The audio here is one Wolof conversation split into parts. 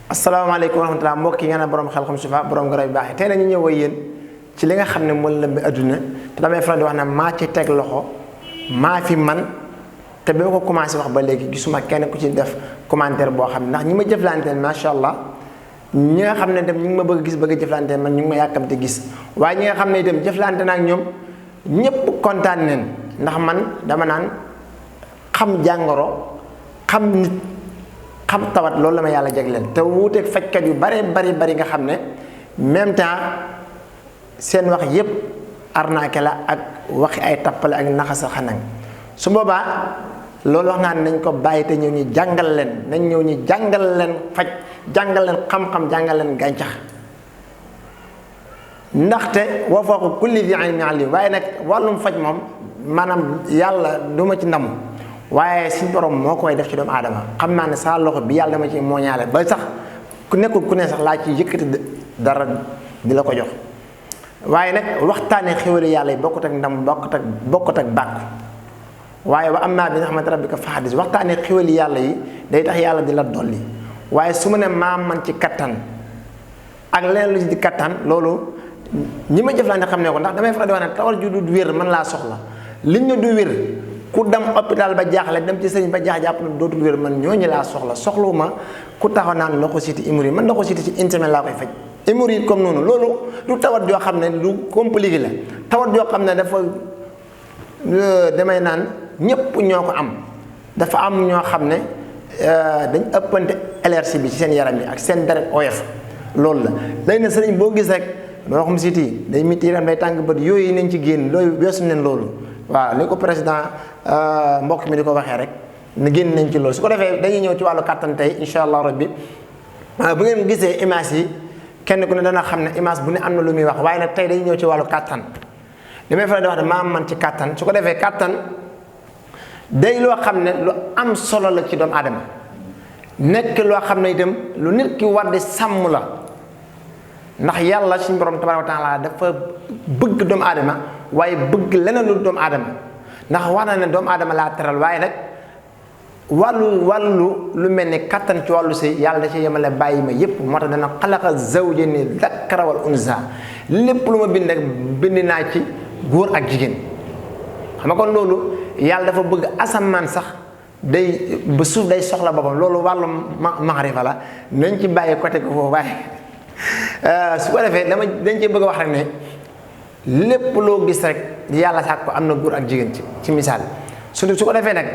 asalaamaaleykum wa rahmatulah mbokk yi nga ne borom Xelcom Chifa borom garab yu baax yi tey nañu ñëw ak yéen ci li nga xam ne moo lëmbi adduna te damay faral di wax ne maa ci teg loxo maa fi man te bi ma ko commencé wax ba léegi gisuma kenn ku ci def commentaire boo xam ne ndax ñi ma jëflanteel macha allah ñi nga xam ne itam ñu ngi ma bëgg gis bëgg a jëflanteel man ñu ngi ma yàkkamte gis waaye ñi nga xam ne itam jëflante na ak ñoom ñëpp kontaan neen ndax man dama naan xam jàngoro xam nit. xam tawat loolu la ma yàlla jagleel te wuuteeg fajkat yu bari nga xam ne même temps seen wax yépp arnaque la ak waxi ay tappale ak naxasa xanang su boobaa loolu wax naa ne nañ ko bàyyi te ñëw ñi jàngal leen nañ ñëw ñi jàngal leen faj jàngal leen xam-xam jàngal leen gàncax ndaxte wa fawqa kulli dhi ilmin alim waaye nag wàllum faj moom maanaam yàlla duma ci ndamu waaye suñu borom moo koy def ci doomu aadama xam naa ne saa loxo bi yàlla dama ci mooñaale ba sax ku nekkul ku ne sax laa ci yëkkati dara di la ko jox waaye nag waxtaanee xéwali yàlla yi bokkut ak ndam bokkut ak bàkku waaye wa ammaa bi ni'mati rabbika fa haddis waxtaanee xéwali yàlla yi day tax yàlla di la dolli waaye su ma ne maa man ci kattan ak leneen lu ci di kattan loolu ñi ma jëflante xam ne ko ndax damay faral di wax ne tawal ju du wér mën laa soxla liñ ne du wér. ku dem hôpital ba jaaxle dem ci sëriñ ba jaax jàpp na dootul wér man ñooñu laa soxlawuma ku taxaw naan loxosité hémorroïde man loxosité ci une semaine laa koy faj hémorroïde comme noonu loolu du tawat joo xam ne lu compliqué la tawat joo xam ne dafa damay naan ñépp ñoo ko am dafa am ñoo xam ne dañ ëppante allergie bi ci seen yaram yi ak seen deret oyof loolu la léegi nag sëriñ boo gis rek ndoxum siti day métti yaram day tàng bët yooyu nañ ci génn loolu weesu neen loolu waaw li ko président mbokk mi di ko waxee rek na génn nañ ci loolu su ko defee dañuy ñëw ci wàllu kàttan tey incha allah rabbi bu ngeen gisee image yi kenn ku ne dana xam ne image bu ne am na lu muy wax waaye nag tey dañuy ñëw ci wàllu kàttan li may faral di wax ne maa man ci kàttan su ko defee kàttan day loo xam ne lu am solo la ci doomu aadama nekk loo xam ne itam lu nit ki war di sàmm la ndax yàlla suñu borom tabaaraka wa taala dafa bëgg doomu aadama waaye bëgg leneen lu doomu aadama ndax wax na ne doomu aadama laa teral waaye nag wàllu lu mel ni kattan ci wàllu sëy yàlla da ci yemale bàyyi ma yépp moo tax dana xalaqa zawjayni dakkara wal unsa lépp lu ma bind rek bind naa ci góor ak jigéen xam nga kon loolu yàlla dafa bëgg asamaan sax day ba suuf day soxla boppam loolu wàllu maxarifa la nañ ci bàyyi côté ko foofu waaye su ko defee dañ cee bëgg a wax rek ne lépp loo gis rek yàlla sàkk ko am na góor ak jigéen ci misaal su ko defee nag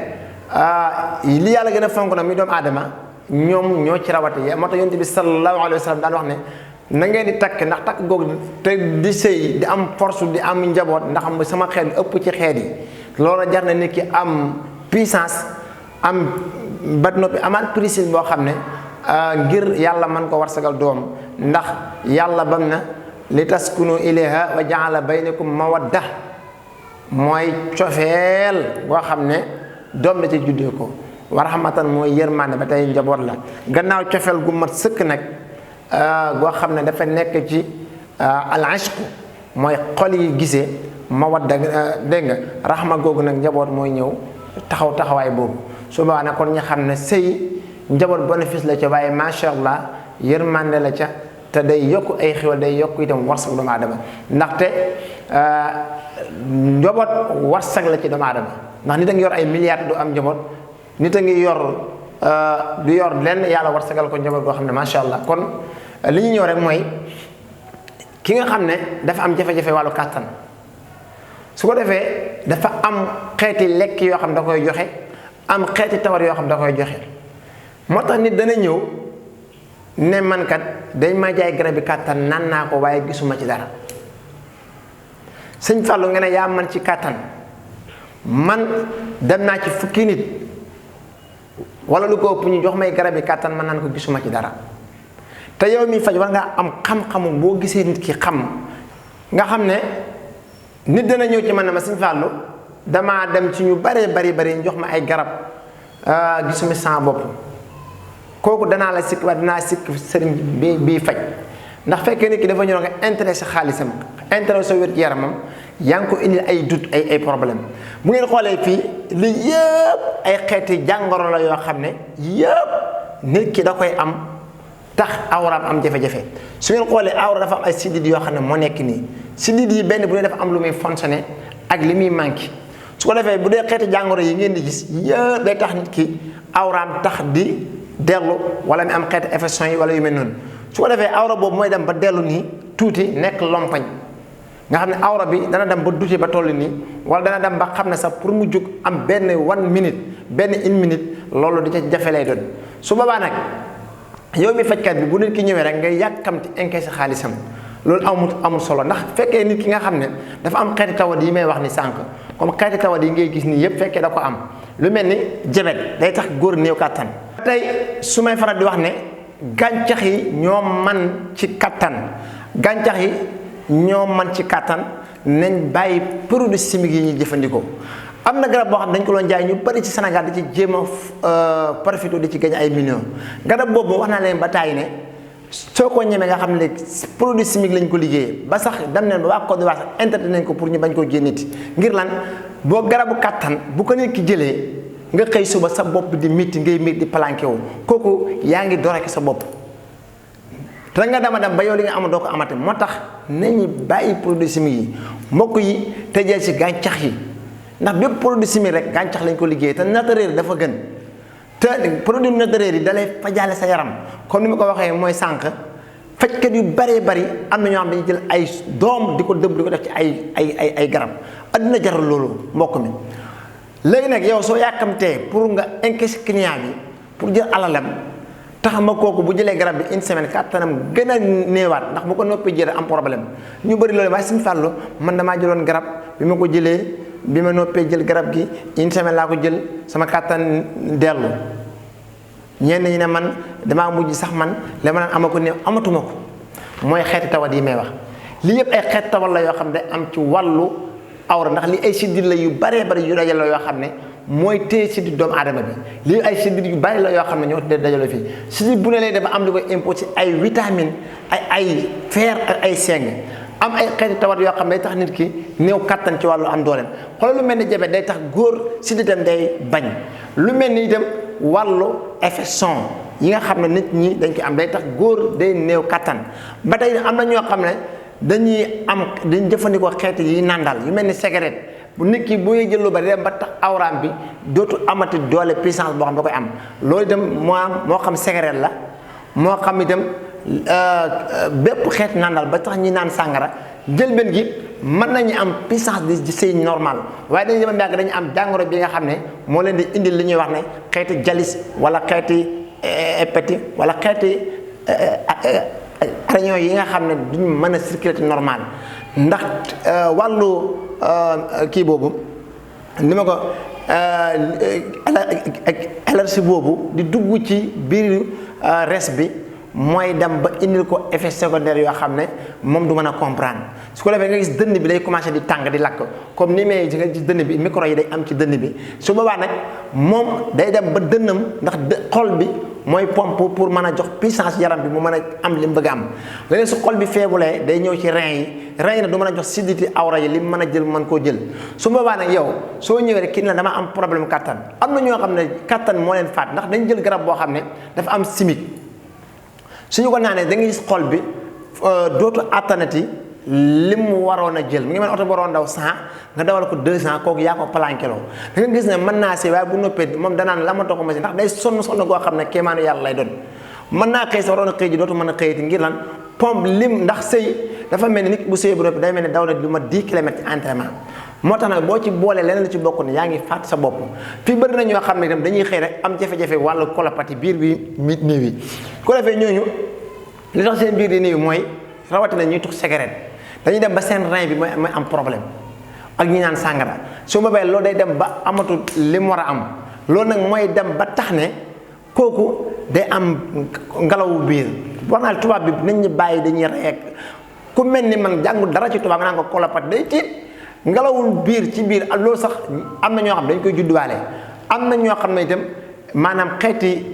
li yàlla gën a fonk na muy doomu aadama ñoom ñoo ci rawate moo tax yonent bi sallallahu alayhi wa sallam daan wax ne na ngeen di takk ndax takk googu te di sëy di am force di am njaboot ndax sama xeet ëpp ci xeet yi loolu jar na nit ki am puissance am ba noppi amaat prise boo xam ne ngir yàlla man ko warsagal doom ndax yàlla bam na li taskunu ilayha wa jaala baynakum mawadda mooy cofeel boo xam ne doom da ci juddee ko wa rahmatan mooy yërmande ba tey njaboot la gannaaw cofeel gu mat sëkk nag goo xam ne dafa nekk ci al ishq mooy xol yi gisee mawadda dégg nga rahma googu nag njaboot mooy ñëw taxawaay boobu su boobaa nag kon ñu xam ne sëy njaboot bénéfice la ca waaye macha allah yërmande la ca te day yokk ay xéwal day yokk itam warsak doomu aadama ndaxte njaboot warsak la ci doomu aadama ndax nit a ngi yor ay milliards du am njaboot nit a ngi yor du yor lenn yàlla warsagal ko njaboot boo xam ne macha allah kon li ñu ñëw rek mooy ki nga xam ne dafa am jafe-jafe wàllu kàttan su ko defee dafa am xeeti lekk yoo xam da koy joxe am xeeti tawar yoo xam da koy joxe moo tax nit dana ñëw ne man kat dañ ma jaay garab bi kàttan naan naa ko waaye gisuma ci dara sëñ Fallou nga ne yaa man ci kàttan man dem naa ci fukki nit wala lu ko ëpp ñu jox may garab bi kàttan man naan ko gisuma ci dara te yow mi faj war nga am xam-xamu boo gisee nit ki xam nga xam ne nit dana ñëw ci man ne ma sëñ Fallou damaa dem ci ñu bari ñu jox ma ay garab gisuma sama bopp kooku danaa la sikk waa dinaa sikk sëriñ bii faj ndax fekkee nit ki dafa ñëw nga intéressé xaalisam intéressé wér ci yaramam yaa ngi ko indil ay doute ay problème bu ngeen xoolee fii li yëpp ay xeeti jàngoro la yoo xam ne yëpp nit ki da koy am tax awraam am jafe-jafe su ngeen xoolee awra dafa am ay sidit yoo xam ne moo nekk nii sidit yi benn bu ne dafa am lu muy fonctionné ak li muy manqué su ko defee bu dee xeeti jàngoro yi ngeen di gis yëpp day tax nit ki awraam tax di dellu wala mi am xeeti infection yi wala yu mel noonu su ko defee awra boobu mooy dem ba dellu nii tuuti nekk lompañ nga xam ne awra bi dana dem ba duti ba toll nii wala dana dem ba xam ne sax pour mu jóg am benn 1 minute benn 1 minute loolu di ca jafe lay doon su boobaa nag yow mi fajkat bi bu nit ki ñëwee rek ngay yàkkamti encaissé xaalisam loolu amul solo ndax fekkee nit ki nga xam ne dafa am xeeti tawat yi may wax ni sànq comme xeeti tawat yi ngay gis nii yëpp fekkee da ko am lu mel ni jabet day tax góor néew kàttan tey su may faral di wax ne gàncax yi ñoo man ci kàttan gàncax yi ñoo man ci kàttan nañ bàyyi produits chimiques yi ñuy jëfandikoo am na garab boo xam ne dañ ko doon jaay ñu bari ci Sénégal di ci jéem a profité di ci gañ ay millions garab boobu wax naa leen ba tàyyi ne soo ko ñemee nga xam ne produit chimique lañ ko liggéeyee ba sax dem neen ba waa Côte d'Ivoire sax interdit nañ ko pour ñu bañ koo génneti ngir lan boo garabu kàttan bu ko nit ki jëlee nga xëy suba sa bopp di mitti ngay mitti di planqué wu kooku yaa ngi doreke sa bopp te nga dama dem ba yow li nga am doo ko amate moo tax nañu bàyyi produit chimique yi mbokk yi te jël ci gàncax yi ndax bépp produit chimique rek gàncax lañ ko liggéey te naturel dafa gën te produit naturel yi dalay fajaale sa yaram comme ni ma ko waxee mooy sànq fajkat yu bëree bëri am na ñoo xam dañuy jël ay doom di ko dëbb di ko def ci ay garab adduna jarul loolu mbokk mi léegi nag yow soo yàkkamtee pour nga encaisser client bi pour jël alalam tax ma kooku bu jëlee garab bi 1 semaine kàttanam gën a néewaat ndax bu ko noppee jëlee am problème ñu bëri loolu waaye suñu fàllu man damaa jëloon garab bi ma ko jëlee bi ma noppee jël garab gi 1 semaine laa ko jël sama kàttan dellu ñenn ñi ne man damaa mujj sax man li ma naan ama ko néew amatuma ko mooy xeeti tawat yi may wax lii yëpp ay xeeti tawat la yoo xam ne day am ci wàllu awra ndax li ay siddit la yu baree bari yu dajale la yoo xam ne mooy téye siddit doomu aadama bi lii ay siddit yu bari la yoo xam ne ñoo dajale fii siddit bu ne lay dafa am li koy imposé ay vitamine ay fer ak ay seng am ay xeeti tawat yoo xam ne day tax nit ki néew kattan ci wàllu am dooleem xoolal lu mel ni jabet day tax góor sidditam day bañ lu mel ni itam wàllu infection yi nga xam ne nit ñi dañ koy am day tax góor day néew kattan ba tey am na ñoo xam ne dañuy jëfandikoo xeeti yi nandal yu mel ni cigarette bu nit ki booy jël lu bari dem ba tax awraam bi dootu amati doole puissance boo xam da koy am loolu itam moo xam cigarette la moo xam itam bépp xeet nandal ba tax ñi naan sàngara jël benn gi mën nañu am puissance di sëy normal waaye dañuy dem yàgg dañu am jàngoro bi nga xam ne moo leen di indil li ñuy wax ne xeeti jalis wala xeeti hépatite wala xeeti réunion yi nga xam ne duñ mën a circuler normal ndax wàllu kii boobu ni ma ko allergie boobu di dugg ci biir res bi mooy dem ba indil ko effet secondaire yoo xam ne moom du mën a comprendre su ko defee nga gis dënn bi day commencé di tàng di lakk comme ni may nga gis dënn bi micro yi day am ci dënn bi su boobaa nag moom day dem ba dënnam ndax xol bi mooy pompe pour mën a jox puissance yaram bi mu mën a am li mu bëgg a am léegi su xol bi feebulee day ñëw ci rein yi nag du mën a jox sidditi awra yi li mu mën a jël mën koo jël su boobaa nag yow soo ñëwee rek kii na dama am problème kattan am na ñoo xam ne kattan moo leen faat ndax dañ jël garab boo xam ne dafa am chimique suñu ko naanee da nga gis xol bi dootu attanati li mu waroon a jël mu ngi mel oto bu waroon daw 100 nga dawal ko 200 kooku yaa ko planqué da nga gis ne mën naa see waaye bu noppee moom danaan la ma toog ma si ndax day sonn goo xam ne kéemaanu yàlla lay doon mën naa xëy sa waroon a xëy ji dootu mën a xëyati ngir lan pompe lim ndax sëy dafa mel ni nit bu sëy bu noppi day mel ni daw na lu ma 10 kilomètres ci entraînement moo tax nag boo ci boolee leneen la ci bokk ne yaa ngi fàtt sa bopp fii bëri na ñoo xam ne itam dañuy xëy rek am jafe-jafe wàllu colopathie biir bi néew yi ko defee ñooñu li tax seen biir di néew mooy rawatina ñuy tux cigarette dañuy dem ba seen rein bi mooy am problème ak ñi naan sàngara su boobaa loolu day dem ba amatul li mu war a am loolu nag mooy dem ba tax ne kooku day am ngelawu biir wax naa tubaab bi nañ ñu bàyyi dañuy rey ku mel ni man jàngul dara ci tubaab nga naan ko colopathie day tiit ngelawul biir ci biir loolu sax am na ñoo xam dañ koy judduwaale am na ñoo xam ne itam maanaam xeeti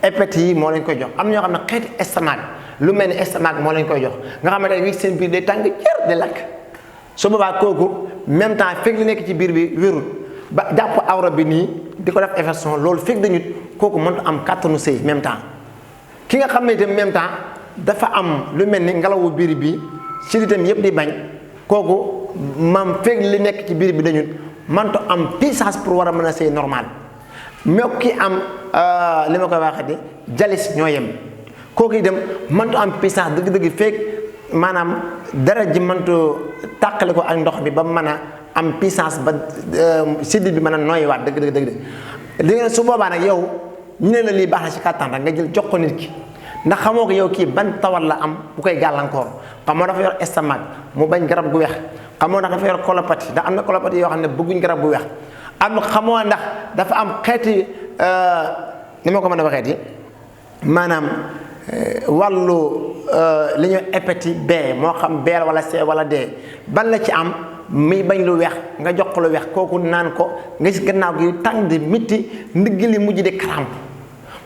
hépatite yi moo lañ koy jox am na ñoo xam ne xeeti estomac lu mel ni estomac moo lañ koy jox nga xam ne day seen biir day tàng jër di lakk su boobaa kooku même temps fekk li nekk ci biir bi wérul ba jàpp awra bi nii di ko def infection loolu fekk dañu kooku mënut am kàttanu sëy même temps ki nga xam ne itam même temps dafa am lu mel ni ngelawu biir bi ci itam yëpp di bañ kooku maam fekk li nekk ci biir bi dañu mënta am puissance pour war a mën a sëy normal mais ki am li ma koy waxee di jalis ñoo yem kooku itam mënta am puissance dëgg-dëgg fekk maanaam dara ji mënta tàqale ko ak ndox bi ba mën a am puissance ba siddi bi mën a nooyiwaat dëgg léegi su boobaa nag yow ñu ne la lii baax na ci kàttan rek nga jël jox ko nit ki ndax xamoo ko yow kii ban tawat la am bu koy gàllankoor xamoo dafa yor estomac mu bañ garab gu weex xamoo ndax dafa yor colopathie ndax am na colopathie yoo xam ne bëgguñ garab gu weex am xamoo ndax dafa am xeeti ni ma ko mën a waxeeti maanaam wàllu li ñuy hépatite B moo xam B wala C wala D ban la ci am muy bañ lu weex nga jox ko lu weex kooku naan ko nga gis gannaaw gi tàng di mitti ndigg li mujj di crampe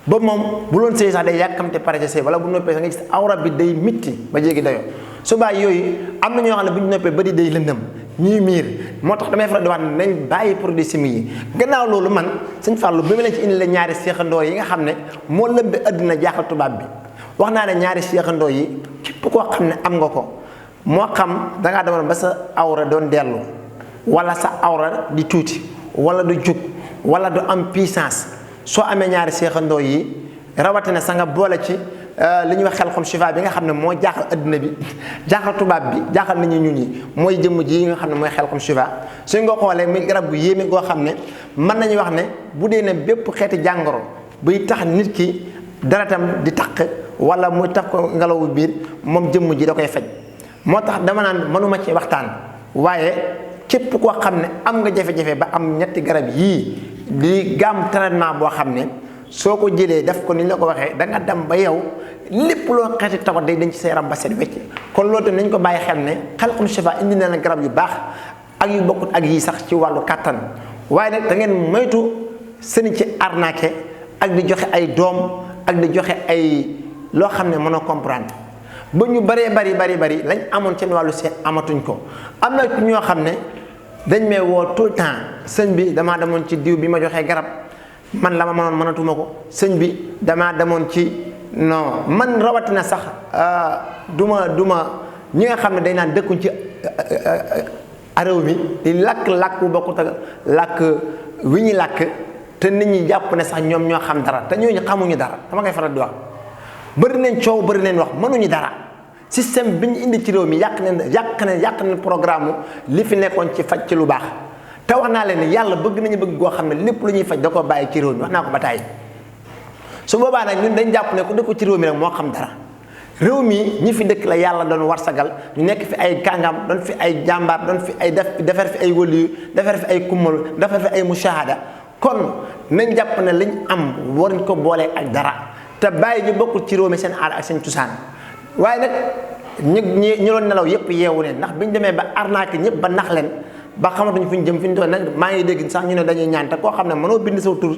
ba moom bu loon sëy sax day yàkkamte pare ca sëy wala bu noppee sax nga gis awra bi day mitti ba jéggi dayoo subaa yooyu am na ñoo xam ne bu ñu noppee ba di day lëndëm ñuy miir moo tax damay faral di wax ne nañ bàyyi produit chimique yi gannaaw loolu man sëñ Fallou bi ma leen ci indi la ñaari seexandoo yi nga xam ne moo lëmbe àddina jaaxal tubaab bi wax naa ne ñaari seexandoo yi képp koo xam ne am nga ko moo xam dangaa demoon ba sa awra doon dellu wala sa awra di tuuti wala du jug wala du am puissance soo amee ñaari seexandoo yi rawatina sa nga boole ci li ñuy wax xelkom shifa bi nga xam ne moo jaaxal adduna bi jaaxal tubaab bi jaaxal nañu ñun ñi mooy jëmm ji nga xam ne mooy xelkom shifa suñ nga xoolee muy garab gu yéeme goo xam ne mën nañu wax ne bu dee ne bépp xeeti jàngoro buy tax nit ki deretam di taq wala muy taf ko ngelawu biir moom jëmm ji da koy faj moo tax dama naan mënuma ci waxtaan waaye képp koo xam ne am nga jafe-jafe ba am ñetti garab yii di gaam traitement boo xam ne soo ko jëlee def ko ni ñu la ko waxee da nga dem ba yow lépp loo xeeti tawat day dañ ci sa yaram ba set wecc kon loolu tamit nañ ko bàyyi xel ne xelkom shifa indi na la garab yu baax ak yu bokkut ak yii sax ci wàllu kàttan waaye nag da ngeen moytu sëni ci arnaqué ak di joxe ay doom ak di joxe ay loo xam ne mënoo comprendre ba ñu bëree bari lañ amoon seen wàllu seet amatuñ ko am na ñoo xam ne dañ may woo tout le temps sëñ bi damaa demoon ci diw bi ma joxee garab man la ma mënoon mënatuma ko sëñ bi damaa demoon ci non man rawatina sax duma ñi nga xam ne day naan dëkkuñ ci réew mi di làkk bu bokkut ak làkk wi ñuy làkk te nit ñi jàpp ne sax ñoom ñoo xam dara te ñooñu xamuñu dara dama koy faral di wax bëri nañ coow bëri nañ wax mënuñu dara système bi ñu indi ci réew mi yàq nañ programme li fi nekkoon ci faj ci lu baax te wax naa leen ne yàlla bëgg nañu bëgg goo xam ne lépp lu ñuy faj da ko bàyyi ci réew mi wax naa ko ba tàyyi su boobaa nag ñun dañ jàpp ne ku dëkk ci réew mi rek moo xam dara réew mi ñi fi dëkk la yàlla doon warsagal ñu nekk fi ay kàngam doon fi ay jàmbaar doon fi ay defar fi ay waliyu defar fi ay kummal defar fi ay mushahada kon nañ jàpp ne liñ am waruñ ko boolee ak dara te bàyyi ñu bokkul ci réew mi seen aada ak seen cosaan waaye nag ñu doon nelaw yëpp yeewu leen ndax biñu demee ba arnaque ñëpp ba nax leen ba xamatuñu fi ñu jëm fi ñu doon nag maa ngi dégg sax ñu ne dañuy ñaan te koo xam ne mënoo bind saw tur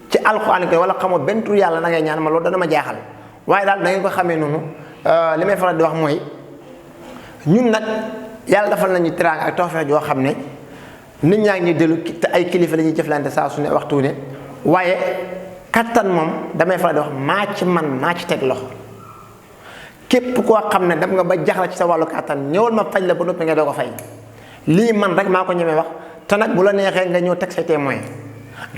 ci alxuraan ko wala xamoo benn tur yàlla na ngay ñaan ma loolu dana ma jaaxal waaye daal da ngeen ko xamee noonu li may faral di wax mooy ñun nag yàlla defal nañu teraanga ak tawfeex joo xam ne nit ñaa ngi dellu te ay kilifa la ñuy jëflante saa su ne waxtu ne waaye kattan moom damay faral di wax maa ci teg loxo képp koo xam ne dem nga ba jaxla ci sa wàllu kattan ñëwal ma faj la ba noppi nga doo ko fay lii man rek maa ko ñemee wax te nag bu la neexee nga ñëw teg say témoin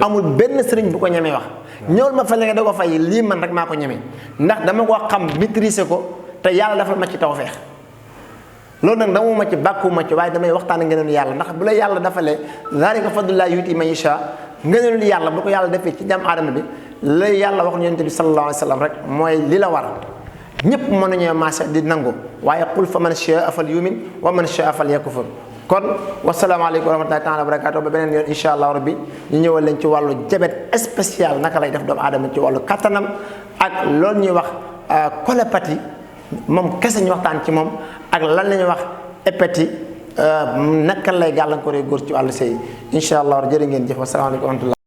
amul benn sëriñ bu ko ñemee wax ñëwal ma faj la nga doo ko fay lii man rek maa ko ñemee ndax dama ko xam maîtriser ko te yàlla dafa ma ci tawfeex loolu nag damuma ci bàkkuwuma ci waaye damay waxtaan ngëneelu yàlla ndax bu la yàlla dafalee zaalika fadlullaahi yu'tiihi man yashaa ngëneelu yàlla bu ko yàlla defee ci jàmm aadama bi la yàlla wax yonent bi sallallaahu alayhi wa sallam rek mooy li la war ñëpp mën nañoo maase di nangu waaye qul fa man shaa fal yumin wa man shaa fal yakfur kon wasalaamaaleykum wa rahmatullaahi taala wa barakaatu ba beneen yoon incha allah rabbi ñu ñëwal leen ci wàllu diabète spécial naka lay def doomu aadama ci wàllu kattanam ak loolu ñuy wax colopathie moom kese ñu waxtaan ci moom ak lan la ñuy wax hépatite naka lay gàllankooree góor ci wàllu sëy incha allah jërë ngeen jëf wasalaamaaleykum wa rahmatullaah